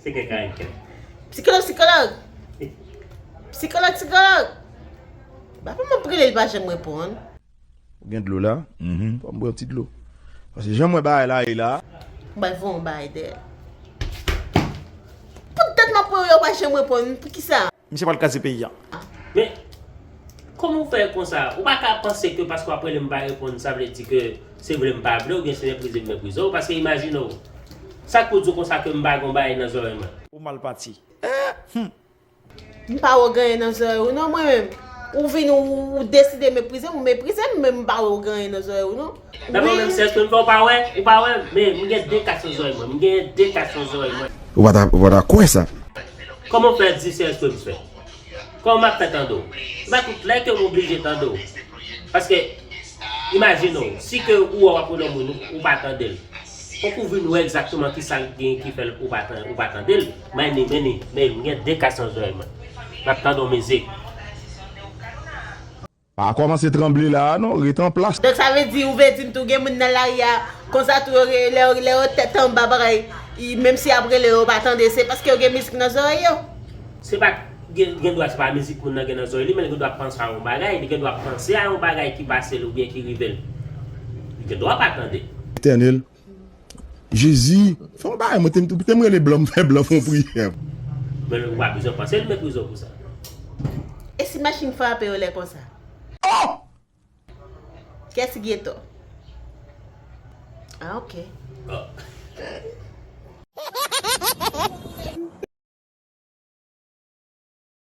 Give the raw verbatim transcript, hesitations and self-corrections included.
Se kèk karaktè. Sikològ, sikològ! Sikològ, sikològ! Ba pou mwen prele, li pa janm reponn. Ou gen dlo la? Mhm. Fò m bwè yon ti dlo. Paske jan m wè bagay la ye la. M bay voye yon bagay dèyè. Poutèt m ap wè yo pa janm reponn, poukisa? Misye pral kraze peyi a. Men, kòman w fè konsa? Ou pa ka panse ke paske w ap rele m pa reponn, sa vle di ke se vle m pa vle, oubyen se meprize m meprize w? Paske imajine w, sa k pou di w konsa ke m pa gen yon bagay nan zòrèy mwen? Ou mal pati. Eh, hmm. M pa wè w gen anyen nan zòrèy ou non, mwen menm. Ou vin ou, ou deside meprize m, ou meprize m, men m pa wè w gen anyen nan zòrèy ou non. Dapre w menm, se espre m fè w pa wè? Ou pa wè? Men, m gen de kas nan zòrèy mwen. M gen de kas nan zòrèy mwen. Ou pa ta, ou pa ta kwè sa. Kòman w fè di se espre m fè? Kòman m ap fè tande w? Se pa tout lè ke m oblije tande w. Paske, imajine w, si ke ou wè w ap rele yon moun, ou, ou pa tande l. Fòk ou vin wè egzakteman kisa l gen ki fè l ou pa, ou pa tande l. Mani, mani, men m gen de kas nan zòrèy mwen. M ap tande yon mizik. Pa kòmanse tranble la a non, ret anplas. Donk sa vle di, ou vle di m tou gen moun nan lari a, konsa tou yo, lè, lè yo tèt anba bagay, menm si y ap rele yo, yo pa tande, se paske yo gen mizik nan zòrèy yo? Se pa, gen, gen dwa se pa mizik moun nan gen nan zòrèy li, men li gen dwa panse a yon bagay, li gen dwa panse a yon bagay ki pase l oubyen ki rive l. Li gen dwa pa tande. Etènèl, Jezi, fè yon bagay, mwen te, te m rele blan, m fè blan fè yon priyè. Men ou pa bezwen panse l meprize w pou sa. E si machin frape yo lè konsa? Oh! Kiyès ki gen tò? Ah, ok. Oh.